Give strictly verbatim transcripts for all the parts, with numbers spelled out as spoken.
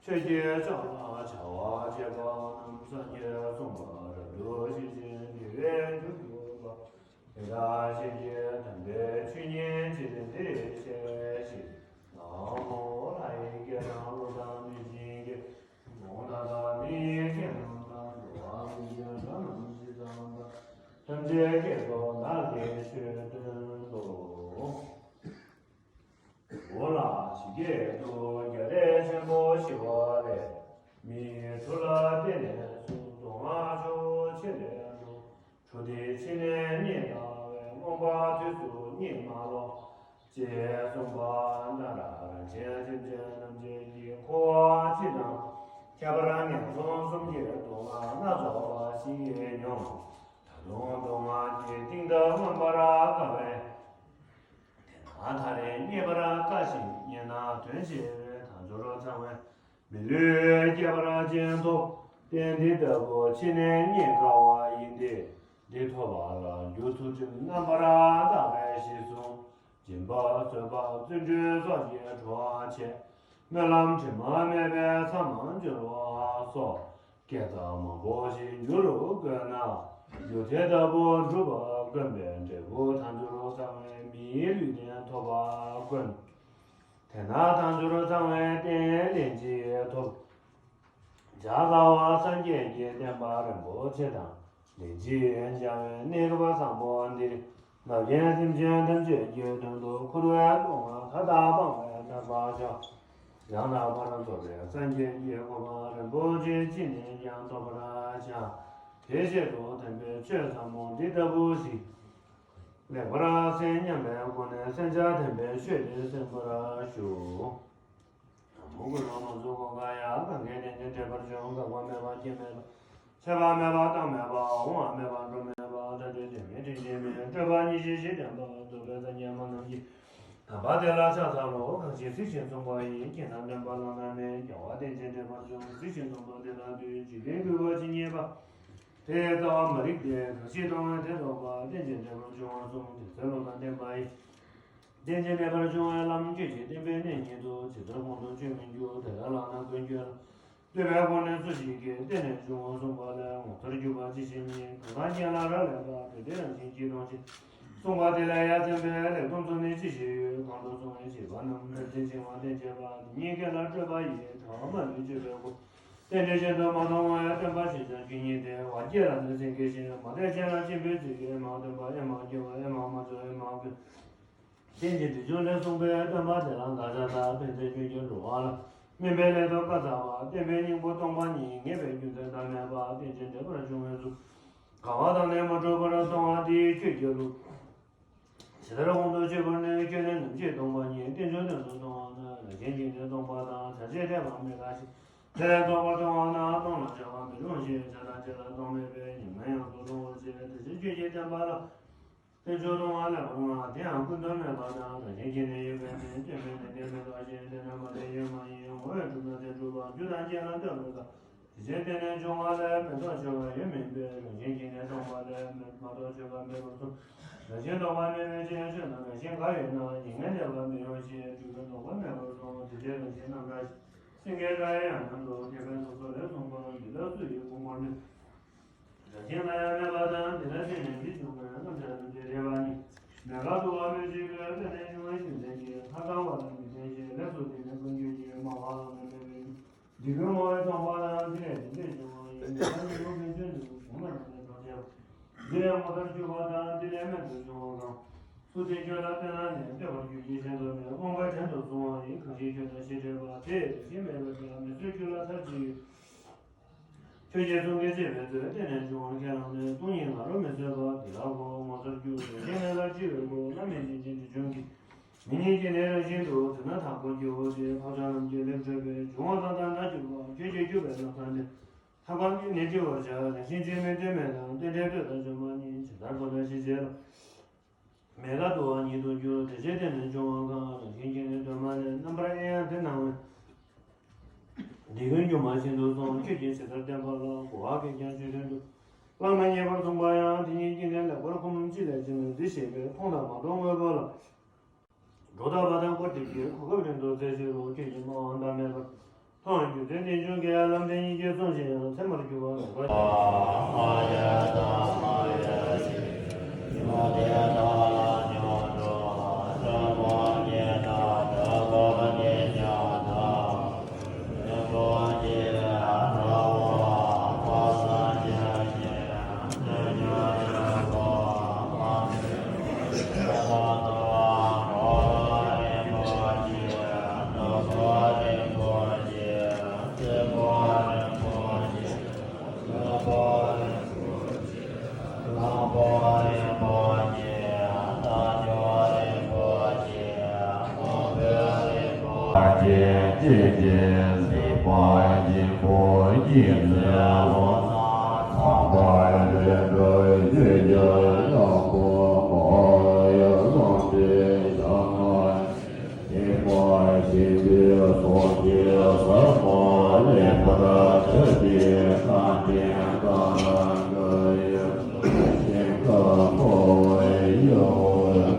ཆོས་ཀྱི་ཕྱོགས་ལ་བྱ་བ་བྱེད་པ་རྣམས་སངས་རྒྱས་གསུངས་པ་རབ་ཏུ་ཞི་ཞིང་དགེ་བའི་རྒྱུར་གྱུར་པ། དེ་དག་ཤེས་བྱའི་དམ་པའི་ཆོས་ཉིད་ཇི་ལྟར་འདིར་གཤེགས་ཤིག། ནམ་མོ། ལྷ་ཡི་སྐད་དང་ཀླུ་དང་གནོད་སྦྱིན་སྐད། ཡི་དྭགས་དང་མི་ཡི་སྐད་རྣམས་དང་། འགྲོ་བ་ཀུན་གྱི་སྒྲ་རྣམས་ཇི་ཙམ་པ། ཐམས་ཅད་སྐད་དུ་བདག་གིས་ཆོས་སྟོན་ཏོ། འོ་ལགས། ཇི་སྐད་དུ་རྒྱ་རས་ཆེན་པོ་ཞི་བ་ལྷས། མིའི་གྲུ་ལ་བརྟེན་ནས་སུ། མདོ་སྔགས་ཆུ་བོ་ཆེ་ལས་འཕྲོས། གྲུ་འདི་ཕྱི་ནས་རྙེད་དཀའ་བས། རྨོངས་པ་དུས་སུ་རྙེད་མ་ལོག། ཅེས་གསུངས་པ་ལྟར། རང་ཆེན་སེམས་ཅན་ཐམས་ཅད་ཀྱི་འཁོར་བ་འཆི་དང་ཁྱད་པར་ངན་སོང་གསུམ་གྱི་སྡུག་བསྔལ་སྣ་ཚོགས་པ་ཞིག་མྱོང་། ད་དུང་སྡུག་བསྔལ་གྱི་གཏིང་མཐའ་མངོན་པར་དགའ་བས། དེ་ན་ད་རེས་རྙེད་པར་དཀའ་ཞིང་། རྙེད་ན་དོན་ཆེ་བས་དལ་འབྱོར་ཚང་བའི་མི་ལུས་ཁྱད་པར་ཅན་ཐོབ། རྟེན་འདི་ལྟ་བུ་ཕྱི་ནས་རྙེད་དཀའ་བ་ཡིན་ཏེ། འདི་ཐོབ་པ་ལ་འགྱུར་ཐུགས་ཁྲིམས་རྣམ་པར་དག་པས་གཞིར་བཟུང་། སྦྱིན་པ་བཟོད་པ་བརྩོན་འགྲུས་སོགས་ཀྱིས་གྲོལ་བར་བྱེད། སྨོན་ལམ་དྲི་མ་མེད་པས་མཚམས་མ་སྦྱོར་བ་སོགས། བསྐྱེད་རྫས་མང་པོ་ཞིག་རྒྱུ་རུ་བཀོལ་ན། རྒྱུ་དེ་ལྟ་བུ་འགྲུབ་པ་དཀོན་པས། འབྲས་བུ་དལ་འབྱོར་ཚང་བའི་མིའི་ལུས་རྟེན་ཐོབ་པ་དཀོན། དེས་ན་དལ་འབྱོར་ཚང་བའི་རྟེན་ལན་གཅིག་ཐོབ། བྱ་དཀའ་བ་སངས་རྒྱས་ཀྱི་བསྟན་པ་རིན་པོ་ཆེ་དང་། ལན་གཅིག་བྱ་བའི་གནས་སྐབས་བཟང་པོ་འདིར། བདག་གིས་སེམས་ཅན་ཐམས་ཅད་ཀྱི་དོན་དུ་འཁོར་བའི་སྡུག་བསྔལ་མཐའ་དག་སྤངས་པས་ཐར་པར་བྱ། ཡང་དག་པར་རྫོགས་པའི་སངས་རྒྱས་ཀྱི་གོ་འཕང་རིན་པོ་ཆེ་ཅི་ནས་ཀྱང་ཐོབ་པར་བྱ། དེ་ཕྱིར་དུ་དམ་པའི་ཆོས་ཟབ་མོ་འདི་ལྟ་བུ་ཞིག་ལེགས་པར་གསན་སྙམ་པའི་སྒོ་ནས་གསན་བྱ་དམ་པའི་ཆོས་འདི་གསན་པར་ཞུ། མོ་གུ་རོ་མ་ཟུག་གོ་ག་ཡ། གང་གིས་བསྟན་ཅིང་འགྲེལ་པར་བྱུང་། འགག་པ་མེད་པ་སྐྱེ་མེད་པ། ཆད་པ་མེད་པ་རྟག་མེད་པ། འོང་བ་མེད་པ་འགྲོ་མེད་པ། ཐ་དད་དོན་མེད་དྲན་ཅན་མེད། སྤྲོས་པ་ཉེར་ཞི་ཞི་བསྟན་པ། རྫོགས་པའི་སངས་རྒྱས་སྨོན་ལམ་གྱི། དམ་པ་དེ་ལ་ཕྱག་འཚལ་ལོ། གང་ཞིག་གཟིགས་ཤིང་གསུངས་པ་ཡིས། མཁྱེན་དང་སྟོན་པ་བླ་ན་མེད། རྒྱལ་བ་བསྟན་ཅིང་འགྲེལ་པར་བྱུང་། གཟིགས་ཤིང་གསུངས་པ་དེ་དང་མཐུན། འཇིག་རྟེན་བསྐལ་པ་ཇི་སྙེད་པ། དེ་ཡི་རྩ་བ་མ་རིག་སྟེ། གང་ཞིག་མཐོང་བས་དེ་རྟོགས་པ། བསྟན་ཅིང་འགྲེལ་པར་འབྱུང་བ་གསུམ། དེ་ཚེ་སློབ་དང་ལྡན་པ་ཡིས། བསྟན་ཅིང་འགྲེལ་པར་འབྱུང་བའི་ལམ། ཆོས་ཀྱི་བསྟན་པའི་གནས་ཉིད་དུ། ཇི་ལྟར་ཁོང་དུ་ཆུད་མི་འགྱུར། དེ་ལྟར་བླངས་ན་ཀུན་སྤྱོད་ལ། བསྟོད་པའི་སྒོ་ནས་སུ་ཞིག་གིས། བསྟན་ནས་འབྱུང་བ་གསུངས་པ་ལས། ངོ་མཚར་གྱུར་པ་ཅི་ཞིག་ཡིན། གང་གང་རྒྱན་ལ་རག་ལས་པ། དེ་འདྲའི་རང་བཞིན་གྱིས་སྟོང་ཞིང་། གསུངས་པ་དེ་ལས་ཡ་མཚན་པའི། ལེགས་སྡོམ་ཚུལ་ནི་ཅི་ཞིག་ཡོད། གང་དུ་སོང་བའི་བྱིས་པ་རྣམས། ལྷར་བརྟེན་འཆིང་བ་བསྟེན་བྱེད་པ། དེ་ཉིད་སྐད་ལ་སྤྲོས་པ་ཡིས། དྲང་བ་མ་ལུས་སྤྱོད་པའི་སྒོ། རྟེན་འབྲེལ་གཞན་དུ་མ་མཐོང་བས། སྟོན་པ་ཞེས་བྱ་ཁྱོད་ཉིད་དེ། བར་བསྐྱེད་ལ་ནི་སེང་གེ་བཞིན། མ་དད་ཅན་ལ་གཅིག་པུས་ཚིག་གིས། ཨེ་མ་སྟོན་པ་ཨེ་མ་སྐྱོ་བ། ཨེ་མ་མ་ཚོར་ཨེ་མ་ཀུན། རྟེན་ཅིང་འབྲེལ་འབྱུང་ལས་གསུངས་པའི། སྟོན་པ་དེ་ལ་བདག་ཕྱག་འཚལ། ཕན་མཛད་ཁྱོད་ཀྱི་འགྲོ་བ་ལ། སྨན་པའི་སླད་དུ་བཀའ་སྩལ་པ། བསྟན་པའི་སྙིང་པོ་སྟོང་པ་ཉིད། ངེས་པའི་རྒྱུ་མཚན་ཟླ་མེད་པ། རྟེན་ཅིང་འབྲེལ་པར་འབྱུང་བའི་ཚུལ། དགའ་བ་དང་ནི་མ་གྲུབ་པར་མཐོང་བ་འདི་ཁྱོད་ཀྱི་ལུགས། ཇི་ལྟར་ཁོང་དུ་ཆུད་པར་ནུས། ཁྱོད་ནི་ནམ་ཞིག་སྟོང་པ་ཉིད། རྟེན་འབྱུང་དོན་དུ་སོང་བ་ན། རང་བཞིན་གྱིས་ནི་སྟོང་པ་དང་། བྱ་བྱེད་བདེན་པ་མི་འགག་ཕྱིར། དེ་ལས་ལྡོག་པར་མཐོང་བ་ན། སྟོང་ལ་བྱ་བ་མི་རུང་ཞིང་། བྱ་དང་བྱེད་ལ་སྟོང་མེད་པས། ཉམས་ལེན་ཡོངས་སུ་རྫོགས་པར་བྱེད། དེ་ཕྱིར་ཁྱོད་ཀྱིས་བསྟན་པ་ལ། རྟེན་འབྱུང་སྟོང་པ་ལེགས་པར་མངའ། དེ་ཡང་ཀུན་ཏུ་མེད་པ་དང་། རང་བཞིན་གྱིས་ནི་ཡོད་པའི་མིང་། སྟོན་པས་ནི་དེ་མི་རྟོགས་ཤིང་། དེ་ནི་མ་དད་ཡོད་མ་ཡིན། ངོ་བོས་གྲུབ་ན་དེ་གྲུབ་པ། རྒྱུ་དང་རྐྱེན་ལ་ལྟོས་པར་དཀའ། དེ་ཕྱིར་རྟེན་ནས་འབྱུང་བ་ལས། མེད་རྟོགས་ཆོས་པ་ཡོད་མིན་པས། རང་བཞིན་གྱིས་ནི་སྟོང་པ་ལས། མེད་མ་རྟོགས་ཆོས་པ་མེད་པར་གསུངས། རང་བཞིན་སྟོང་པ་མེད་པའི་ཕྱིར། ཆོས་རྣམས་རང་བཞིན་ག་ཡོད་ན། ཡིད་ངེས་ནས་པ་མི་རུང་ཞིང་། སྤྲོས་པས་ལྡོག་པ་མེད་པར་གསུངས། དེ་ཕྱིར་རང་བཞིན་རྣམ་དག་ཞིང་། སེང་གེ་འདྲ་ཡང་སྙམ་དུ། མཁས་པས་ནུབ་སོ་ལས་གསུངས་པ། འདི་ལ་སུ་ཡིས་ཁུངས་བསྐོར་ནས། རང་བཞིན་ལ་ཡང་མེད་པ་དང་། དེ་ལ་བརྟེན་ནས་འདི་བྱུང་བས། རྣམ་གཞག་རྣམ་འབྱེད་རེ་བ་ཉིད། མེད་དགག་བསྡུ་བ་མེད་ཕྱིར་ལས། རྟེན་ནས་འབྱུང་བའི་རྒྱུ་མཚན་གྱིས། ལྷག་དཀའ་བ་ལ་མི་བརྟེན་ཞིང་། ལས་སུ་བརྟེན་ནས་ཀུན་ཁྱོད་ཀྱིས། སྨྲ་བ་ལ་ནི་མེད་པའི་རྒྱུ། འདི་ཀུན་བསྔོ་བས་སྟོང་པ་དང་། འདི་ལས་འདི་འདྲས་འབྱུང་བ་ཡིན། མེད་པར་འགྱུར་བ་ཀུན་ཁྱོད་ནི། གཟུགས་སྣང་ནས་གྲོགས་བྱེད་པ། འདི་ལས་ངོ་མཚར་གྱུར་པ་དང་། འདི་ལས་རྨད་དུ་བྱུང་བ་གང་། སུ་དེ་ཁྱོད་ལ་བསྟན་ན་ནི། བསྟན་པར་འགྱུར་གྱི་གཞན་དུ་མེད། རྨོངས་པས་བྲན་དུ་བཟུང་བ་ཡིན། གང་ཞིག་ཁྱོད་དང་ཕྱི་འབྲེལ་པ། དེ་ཡི་རང་བཞིན་མེད་པའི་དགྲ། མི་བཟོད་ཁྱོད་ལ་མཐར་ཅི་ཡོད། ཁྱོད་ཀྱིས་གསུང་གིས་བྱས་པའི་ཚུལ། རྟེན་ནས་འབྱུང་བ་ཁས་བླངས་ནས། སྟོང་ཉིད་ང་རོ་མི་བཟོད་པ། འདི་ལ་གོ་ངོ་མཚར་གྱུར། རང་བཞིན་མེད་པར་ཅི་བས་གོ། བླ་མེད་སྦྱིན་ཅིང་འབྲི་བྱུང་གི། མི་ཉིད་ཀྱི་ནི་རང་བཞིན་དུ། དེ་ན་དག་པར་འགྱུར་བ་སྟེ། འཕགས་མཆོག་རྣམས་ཀྱི་ལེགས་སྤྲོས་པས། འབྱུང་བ་དང་དང་འདྲ་གྱུར་པ། ཁྱོད་ཀྱིས་གྱུར་པའི་ལམ་ཟབ་འདི། ལྷག་པར་ནི་བྲི་བར་བྱ། རང་བཞིན་གྱིས་མི་ལྟོས་མེད་དང་། རྟེན་འབྲེལ་ལྟོས་དང་བཅོས་མ་ཉིད། ཇི་ལྟར་བསྒོམས་པའི་ཞི་བྱེད་ལ། མེད་དགག་བསྡུ་བ་ཉིད་དུ་འགྱུར། དེ་ཕྱིར་རྟེན་ནས་འབྱུང་བ་གང་། རང་བཞིན་གྱིས་ནི་གདོད་མ་ལས། རྣམ་པར་དབྱེ་ཡང་དེ་སྣང་བས། འདི་ཀུན་སྒྱུ་མ་བཞིན་དུ་སོང་། ཁྱོད་ཀྱིས་ཇི་ལྟར་བསྟན་པ་ལ། གོ་བ་གིས་ཀྱང་ཆོས་དོན་དུ། བླ་ན་མེད་པར་གསུངས་པ་ཡང་། དེ་ཉིད་ཀྱིས་ནི་ལེགས་པར་ཁུམས། ཅི་ལས་ཅི་ནས་འདི་ཤེས་པས། མཐོང་དང་མ་མཐོང་དངོས་པོ་ལ། སྒྲོ་བཏགས་པ་དང་བསྐུར་ཏེ་བགྱི། གོ་སྐབས་རིང་དུ་བཙལ་ཕྱིར་རོ། ཁྱོད་ཀྱིས་སྨྲ་བའང་ཟླ་མེད་པར། ལྷག་རྒྱུ་དོན་རྟེན་འབྱུང་གི་ལམ་དེ་སྙིང་རྗེ་བརྩོན་ཞིང་ཚད་མར་གྱུར་པ་ལ་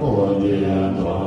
དགོས། ཉན་ཐོས་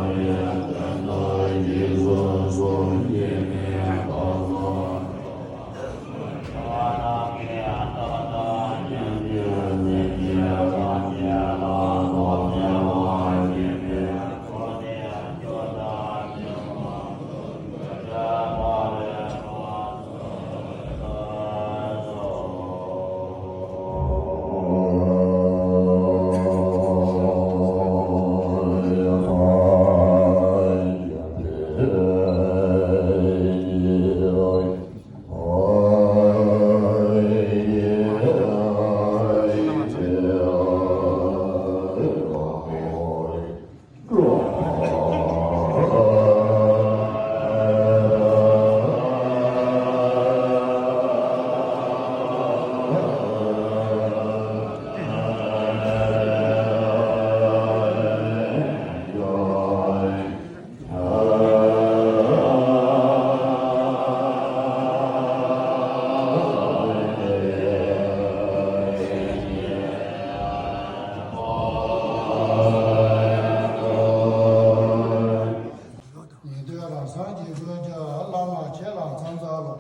རབ་བྱུང་གི་སྐུ་ཚེ། བླ་མ་ཁྱེད་ལ་ཕྱག་འཚལ་ལོ།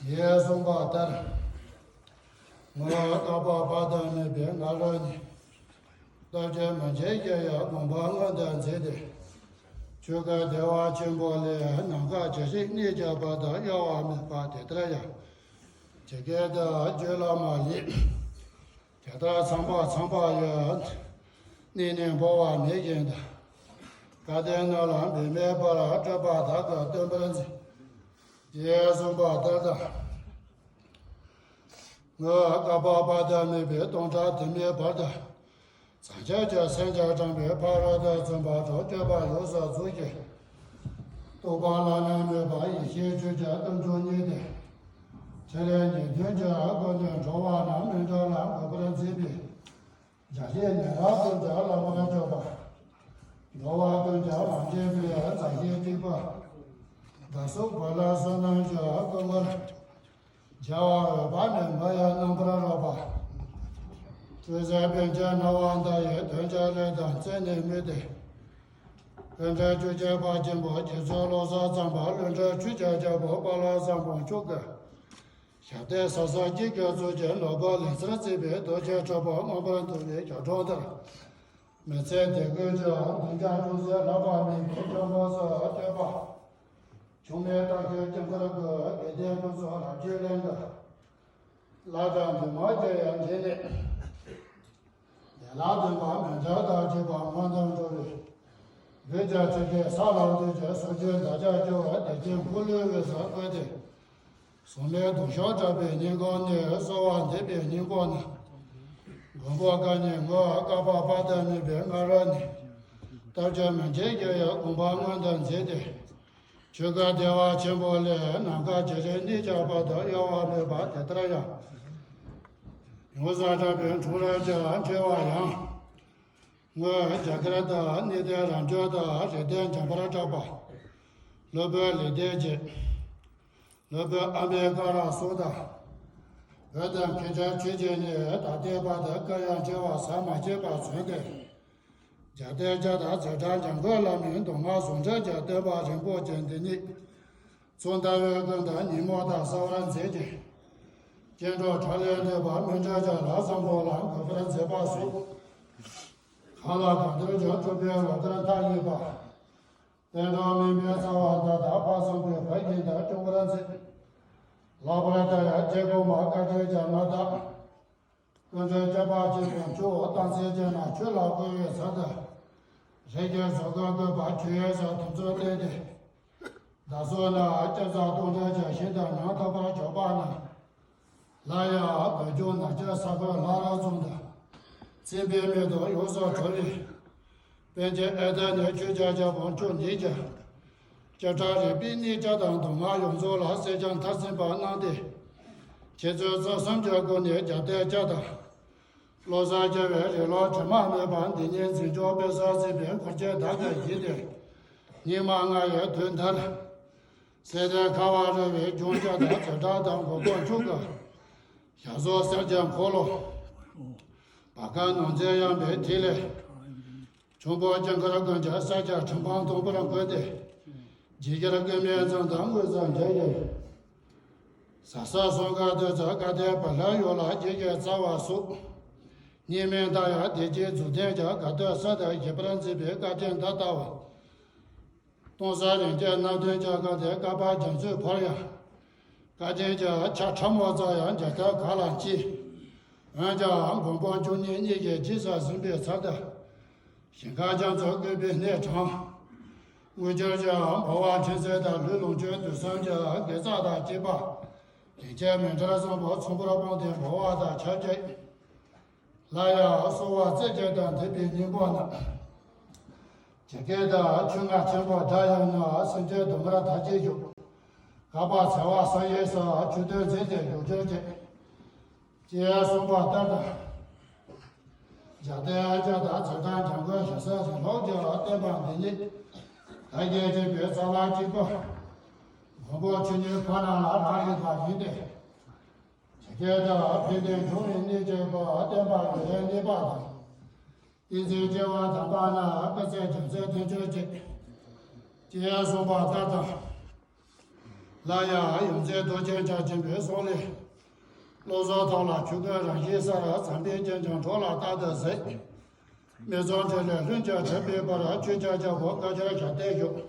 ཞེས་གསུངས་པ་ལྟར། ངོ་བོ་བསྐལ་པ་དཔག་ཏུ་མེད་པའི་སྔ་རོལ་ནས། སྟོབས་ཆེན་མན་ཆད་ཀྱི་ཡང་དགོངས་པ་མངོན་དུ་མཛད་དེ། ཆོས་ཀྱི་བདེ་བ་ཆེན་པོ་ལས་ནམ་མཁའ་ཇི་སྲིད་གནས་ཀྱི་བར་དུ་གཡོ་བ་མེད་པ་དེ་ལྟར་ཡང་། ཇི་སྐད་དུ་བརྗོད་ལ་མ་ལུས། དེ་ལྟར་ཚངས་པ་ཚངས་པ་ཡི། གནས་ནས་འབོར་བ་མེད་བཞིན་དུ། སྐལ་ལྡན་རྣམས་ལ་འབད་མེད་པར། སྤྲུལ་པ་དག་གིས་སྟོན་པར་མཛད། ཞེས་གསུངས་པ་ལྟར་དུ། ངོ་བོ་བསྐལ་པ་དཔག་ཏུ་མེད་པའི་སྟོང་ཕྲག་དུ་མའི་བར་དུ། བྱང་ཆུབ་ཀྱི་སེམས་ཀྱིས་དྲངས་པའི་ཕ་རོལ་ཏུ་ཕྱིན་པ་དང་སྤྲོས་པ་ཡོངས་སུ་རྫོགས་ཤིང་། རྟོག་པ་བླ་ན་མེད་པ་ཡེ་ཤེས་ཆོས་ཀྱི་གཏུམ་ཆེན་བརྙེས་ཏེ། ཕྲིན་ལས་ཉེར་བདུན་གྱི་སྒོ་ནས་འགྲོ་བ་རྣམས་སྨིན་གྲོལ་ལ་འགོད་པར་མཛད་པའི། རྒྱལ་སྲས་ཉན་རང་ཀུན་གྱི་བླ་མར་གྱུར་པ། འགྲོ་བ་ཀུན་གྱི་མ་འདྲེས་པའི་མཛའ་བཤེས་གཅིག་པ། བདག་སོགས་བོད་ལ་བསོད་ནམས་ཀྱི་ཀུན་ཁར། རྒྱལ་བ་འོད་དཔག་མེད་མ་ཡི་རྣམ་པར་རོལ་པ། སྤྲུལ་གསལ་པཎ་ཆེན་སྣང་བ་མཐའ་ཡས་དོན་གྱི་གླེང་དང་རྩེ་ནས་སྨྲས་ཏེ། པཎ་གྲུབ་བཅུ་གཅིག་པ་ཆེན་པོ་རྗེ་བཙུན་བློ་བཟང་བཟང་པོ། བློ་གྲོས་ཆོས་ཀྱི་རྒྱལ་པོ་དཔལ་བཟང་པོ་མཆོག་གི། ཞབས་སྟེགས་ས་སོགས་ཀྱི་དགེ་ཚུལ་གྱི་ནོར་བུ་ལེགས་སར་བརྩིགས་པའི་རྡོ་རྗེ་དྲིལ་བུ་མངོན་པར་མཐོ་བའི་ཞབས་དྲུང་དེར། མི་ཚེ་འདི་ཀུན་གྱི་གདུལ་བྱ་ཅུང་ཟད་བརླག་པ་མེད་པའི་སྐྱབས་སུ་བསྟོད་པ། ཆུང་མའི་རྟ་ཁྱོད་སྐྱབས་མགོན་ཀུན། དགེ་ལྡན་ཀུན་སོགས་རབ་ཀྱི་གླིང་གི། བླ་དང་འདུས་མ་བརྒྱད་ཡང་འདི་ནས། བདེ་བླག་སྟོན་པ་མི་འབྲལ་དང་བཅས་པ་མངོན་དུ་འགྲོ་བའི། ལུས་ཀྱི་ཚིག་གིས་ས་ལ་འདུས་ཀྱི་སྲོག་གཅོད་འདོད་ཆགས་སྐྱོ་བ་བདེ་སྐྱིད་འཁོར་ལོའི་དབུས་སུ་བཀོད་དེ། ཟུང་མའི་གདུང་ཤུགས་དྲག་པོའི་སྙིང་ཁོང་ནས། གསོལ་བ་འདེབས་པའི་སྙིང་པོ་ནི། མགོན་པོ་ཀ་ནས་ངོ་བོ་བསྐལ་པ་དཔག་ཏུ་མེད་པའི་སྔ་རོལ་ནས། སྟོབས་ཆེན་མན་ཆད་ཀྱི་ཡང་དགོངས་པ་མངོན་དུ་མཛད་དེ། ཆོས་ཀྱི་བདེ་བ་ཆེན་པོ་ལས་ནམ་མཁའ་ཇི་སྲིད་གནས་ཀྱི་བར་དུ་གཡོ་བ་མེད་པ་དེ་ལྟར་ཡང་། ཡོངས་སུ་གྲགས་པའི་འཁྲུངས་རབས་ཀྱི་ཕྲེང་བ་ཡང་། སྔོན་རྒྱ་གར་དུ་གནས་བརྟན་རབ་འབྱམས་དང་རིགས་ལྡན་འཇམ་དཔལ་གྲགས་པ། སློབ་དཔོན་ལེགས་ལྡན་འབྱེད། སློབ་དཔོན་ཨ་མྱེས་ཀ་ར་སོགས་དང་། བོད་དང་ཁྱེད་ཅག་ཆོས་བརྒྱུད་ནས་ད་ལྟའི་བར་དུ་གུ་ཡངས་བྱེ་བ་ཟམ་མ་ཆད་པར་བྱོན་ཏེ། རྒྱལ་བསྟན་བརྒྱ་དང་རྩ་བྲལ་འཇམ་མགོན་བླ་མའི་མདོ་སྔགས་ཟུང་འབྲེལ་གྱི་བསྟན་པ་རིན་པོ་ཆེ་འདི་ཉིད། མཚོ་ཟླ་བའི་ཀུན་ཏུ་ཉིན་མོ་དང་གསལ་བར་མཛད་ཅིང་། སྐྱེ་འགྲོ་དགྲ་ལས་འདས་པ་སྨིན་གྲོལ་གྱི་ལམ་བཟང་པོ་ལ་འགོད་པར་མཛད་པ་སོགས། གང་ལ་གང་འདུལ་གྱི་སྤྲུལ་པའི་ལོ་ཟླར་མཐའ་ཡས་པ། བསྟན་འགྲོ་མུན་པའི་རྩ་བ་འདི་དག་དཔག་བསམ་དཀའི་བར་གྱིས་འདི་སྐྱོང་བར་མཛད། ལྷག་པར་དུ་ཡང་སྐྱེ་དགུ་མ་བཀའ་དྲིན་གྱི་མངའ་བདག་ཀུན་འདུས་སྐྱོབ་པ་ཆེན་པོ་མཆོག་སྟོང་གསལ་རྒྱལ་ནས་ཆོས་ལ་བསྐུལ་བའི་ཚུལ་དུ། རིགས་ཀྱི་གཟུགས་ཀྱི་བཀོད་པ་ཆོས་དབྱིངས་སུ་དམ་ཚིག་བསྟེན་ཏེ། བདག་སོགས་ནི་སྐྱབས་སུ་སྟོང་གྲོལ་གྱི་ཞིང་དུ་ཉམས་རྟོགས་པར་གྱུར་པ་ན། སླར་ཡང་བོད་ལྗོངས་ནག་ཆུ་ས་ཁུལ་ལྷ་རི་རྫོང་དུ། མཚན་དཔེ་མེད་དུ་ཡོངས་སུ་གྲོལ་བའི། པཎ་ཆེན་ཨེ་ཏི་ནས་ཆོས་རྒྱལ་རྒྱལ་པོ་མཆོག་ཉིད་ཀྱིས། སྐྱེ་འགྲོ་རིག་པའི་གནས་བརྒྱད་དང་སྡུག་བསྔལ་ཡོངས་རྫོགས་ལ་སེམས་ཅན་མཐར་སོན་པ་གནང་སྟེ། འཆད་རྩོད་རྩོམ་གསུམ་གྱི་སྒོ་ནས་རྒྱབ་རྟེན་བརྒྱད་དང་། བློ་བཟང་རྒྱལ་བའི་རིང་ལུགས་དྲི་མ་མེད་པ་འདི་ཉིད་འཛིན་སྐྱོང་སྤེལ་གསུམ་མཛད་པའི་འཁོར་གྱི་བདག་ཏུ་བཞེས་ཏེ། སྙིགས་མ་ལྔ་ཡི་དུས་མཐར། ཚེ་འདི་ཁ་བ་རི་བའི་ལྗོངས་བརྒྱད་དང་རྩེ་གྲགས་དང་མགོན་པོ་མཆོག་གི། ཞབས་སོར་གསེར་གྱི་འཁོར་ལོ། བར་ཁ་ནོར་རྫས་གཡང་པའི་ཐིག་ལེ། འབྱུང་པོ་དཀྱིལ་འཁོར་ཀུན་གྱི་གསེར་གྱི་ཁྲི་འཕང་མཐོན་པོར་བཀོད་དེ། རྗེ་ཡི་སྐུ་མིང་ཙམ་དུ་དངོས་སུ་མཇལ་ཡི། ཟབ་གསལ་གསུང་གི་བདུད་རྩི་སྐལ་ལྡན་བུ་ལྷའི་ཡུལ་ལ་རྗེ་ཡི་རྩ་བ་སོགས། སྙིགས་མའི་མཐའ་ཡང་བདེ་སྐྱིད་རྫོགས་ལྡན་གྱི་དགའ་སྟོན་སྲིད་དུ་ཞུགས་པར་མཛད་པའི་བཀའ་དྲིན་འདི་ལྟ་བུ། སྟོང་གསལ་རིན་ཆེན་སྣ་བདུན་གྱི་སྒང་དེ་བསྐལ་པ་རྒྱ་མཚོའི་བར་ཡང་། བཀའ་དྲིན་གྱི་ཆར་ཕྲ་མོ་ཙམ་ཡང་འཇལ་ཐབས་གང་ལ་མཆིས། འོན་ཀྱང་མགོན་པོ་བཅུ་གཉིས་གཉིས་ཀྱི་རྗེས་སུ་ཟིན་པའི་ཚུལ་དུ། ཞིང་ཁམས་རྒྱ་མཚོའི་བཀོད་པའི་གནས་དྲངས། དངོས་འབྱོར་གྱི་འབུལ་བ་འཕྲིན་བཅོལ་དང་ལུས་ལོངས་སྤྱོད་དུས་གསུམ་གྱི་དགེ་རྩ་དང་བཅས་པ། རིན་ཆེན་མཎྜལ་བཟང་པོ་ཚོམ་བུར་སྤུངས་ཏེ་འབུལ་བ་དང་ཆབས་ཅིག་སླར་ཡང་གསོལ་བ་རྩེ་གཅིག་ཏུ་འདེབས་པའི་སྙིང་པོ་ནི། ཇི་སྐད་དུ་ཆོས་རྔ་ཆེན་པོ་སྒྲ་དབྱངས་ནི། སེམས་ཅན་སྡུག་བསྔལ་མཐའ་བཅད་ཞི། བསྐལ་པ་ཚེ་དབང་བསམ་ཡས་སུ། ཆོས་སྟོན་མཛད་དེ་བཞུགས་གྱུར་ཅིག་ཅེས་གསུངས་པ་ལྟར་དུ། རྒྱབ་རྟེན་བརྒྱད་དང་རྩེ་གྲགས་འཇམ་མགོན་ཞྭ་སེར་རིང་ལུགས་ཀྱི་བསྟན་པ་འདི་ཉིད། བདག་གིས་མཆིས་པའི་རྩ་བ་གཅིག་པུ། མགོན་པོ་ཆོས་ཉིད་ཁོ་ན་ལ་རག་ལས་པ་ཡིན་ཏེ། ཇི་སྐད་དུ། ཕན་བདེ་འབྱུང་བའི་གནས་གཅིག་པུ། བསྟན་པ་ཡུན་རིང་གནས་པ་དང་། ཏིང་འཛིན་སྐྱེ་བ་དམ་པ་ན། སྐུ་ཚེ་རྒྱ་མཚོའི་དོན་གྱུར་ཅིག་ཅེས་གསུངས་པ་ལྟར་དུ། སླར་ཡང་ཡོངས་འཛིན་རྡོ་རྗེ་འཆང་ཆེན་པོའི་གསུང་ལས། བློ་བཟང་ཐོབ་ལ་ཆོས་ཀུན་རང་བཞིན་གསལ། བྱམས་པའི་སྤྱན་ཀྱང་གྲོགས་ལ་རྟག་ཏུ་གཟིགས། མི་གཙང་འདྲེ་ལས་ལྷུན་གྱིས་གྲོལ་བའི་བར། ཆོས་ཀྱི་རྒྱལ་པོ་བཀའ་འགྱུར་ཞབས་བརྟན་བཞུགས།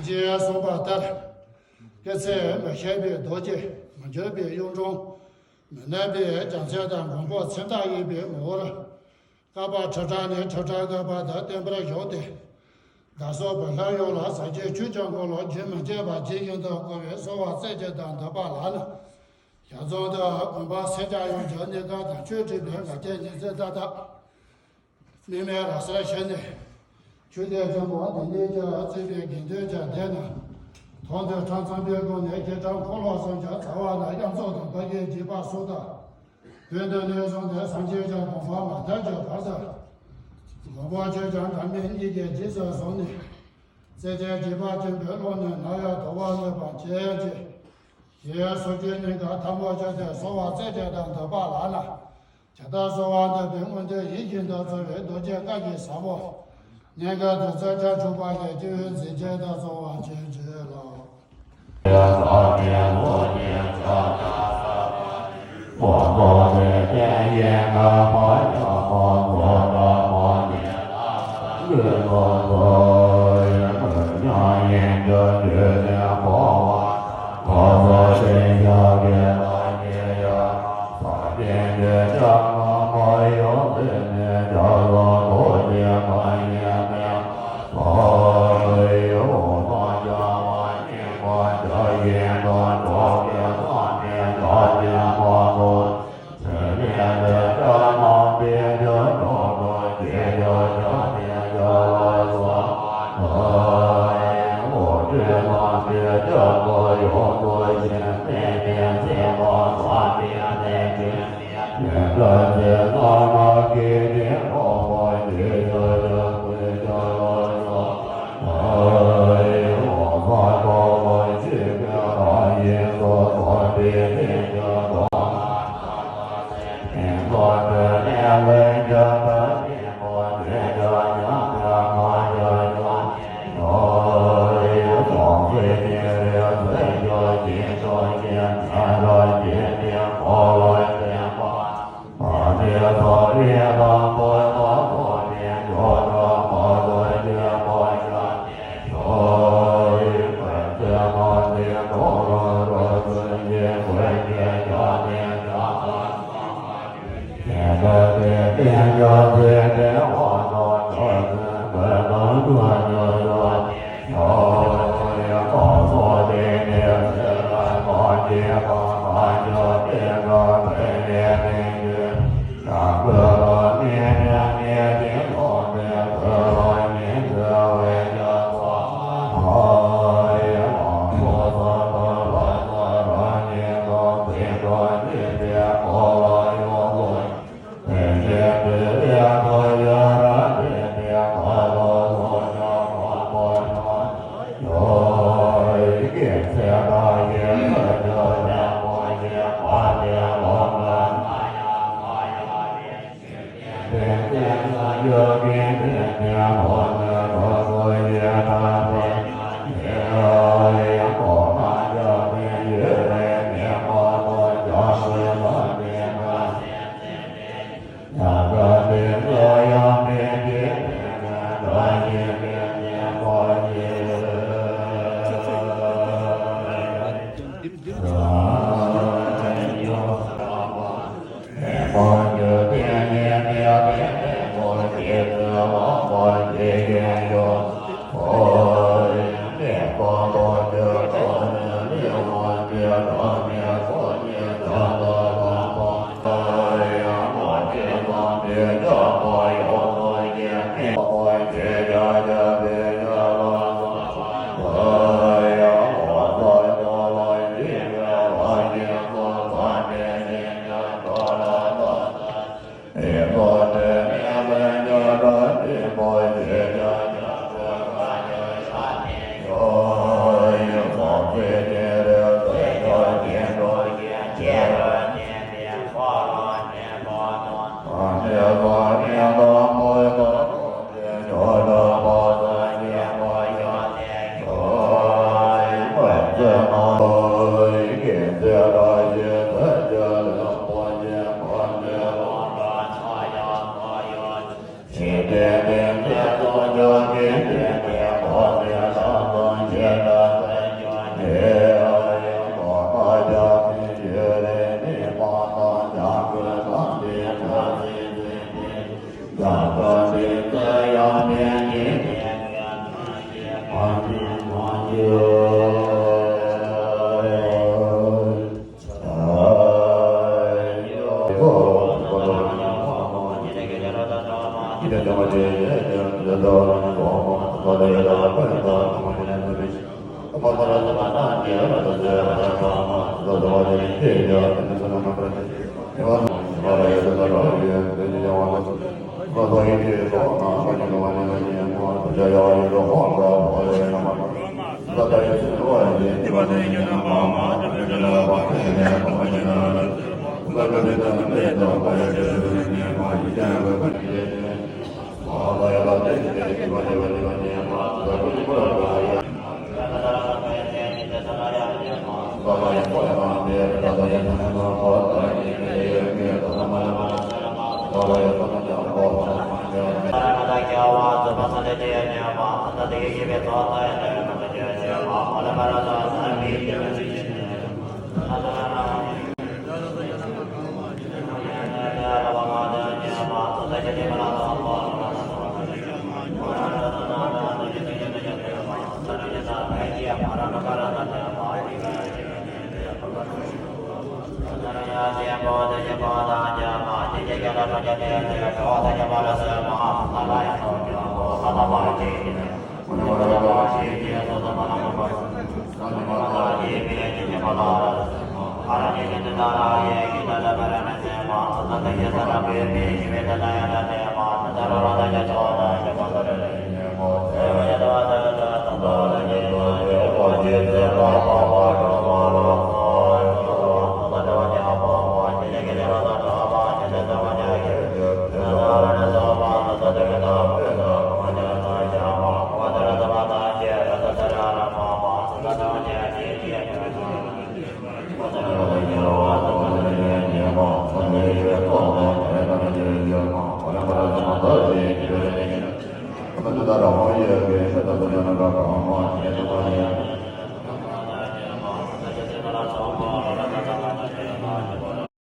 ཅེས་གསུངས་པ་ལྟར། སྐུ་ཚེ་མི་ཤིགས་པའི་རྡོ་རྗེ། མི་འགྱུར་བའི་གཡུང་དྲུང་། མི་ནུབ་པའི་རྒྱལ་མཚན་དང་མགོན་པོ་མཚན་རྟགས་དབྱེ་བའི་ངོ་བོར། བསྐལ་པ་ཁྲི་ཕྲག་ནས་ཁྲི་ཕྲག་བརྒལ་བ་དུ་བརྟན་པར་བཞུགས་ཏེ། བདག་སོགས་བོད་ལྷ་ཡུལ་ལ་ཟབ་རྒྱས་ཆོས་ཀྱི་འཁོར་ལོ་རྒྱུན་མི་འཆད་པར་ཇི་བཞིན་དུ་བསྐུལ་བའི་གསོལ་བ་རྩེ་གཅིག་ཏུ་འདེབས་པ་ལགས་ན། ཞལ་འཛོམས་དུ་དགོངས་པ་སེར་སྐྱ་ཡོངས་ཀྱི་གནས་སྐབས་དང་ཆོས་ཁྲིད་པའི་ང་རྒྱལ་ཉི་ཚེ་ལྟ་སྟངས། དམིགས་མེད་རང་སར་ཞི་ནས། ཆོས་སྡེ་ཆེན་པོ་འདི་ཉིད་ཀྱིས་གཙོས་པའི་དགེ་འདུན་གྱི་སྡེ་རྣམས། དོན་དུ་ཕྲ་མཚམས་པའི་སྒོ་ནས་བྱེ་བྲག་འཁོར་ལོ་གསུམ་གྱི་རྩ་བ་ན་དབྱར་མཚོ་དང་བར་གྱི་འཇིགས་པ་སོགས་དང་། དོན་དུ་ནས་བཟུང་སྟེ་སངས་རྒྱས་ཀྱི་གོ་འཕང་མ་ཐོབ་ཀྱི་བར་དུ། མགོན་པོ་ཆོས་ཀྱང་འབྲལ་མེད་གཉིས་ཀྱི་རྗེས་སུ་བཟུང་ནས། བརྩེ་ཆེན་འཇིགས་པ་ཆེན་པོའི་ཀློང་ནས་ནམ་ཡང་ཐར་བར་མོས་པ་བྱེད་ཅིག་ཞེས་སོ་སྐྱེའི་སྙིང་ག་ཐལ་མོ་སྦྱར་ཏེ་གསོལ་བ་རྩེ་གཅིག་ཏུ་འདེབས་པ་ལགས་ན། ཇི་ལྟར་གསོལ་བ་འདེབས་པའི་སྔོན་དུ་ཡིད་བཞིན་དུ་གསོལ་བའི་རྡོ་རྗེ་བཀའ་བཞིན་ཟབ་མོ། སྙིང་ག་བདུད་རྩི་ཆར་ཆུ་བ་ཡི་སྤྱི་བོའི་མཛེས་བྱེད་དུ་གསོལ་བ་བྱེད་ཅིག་ལགས།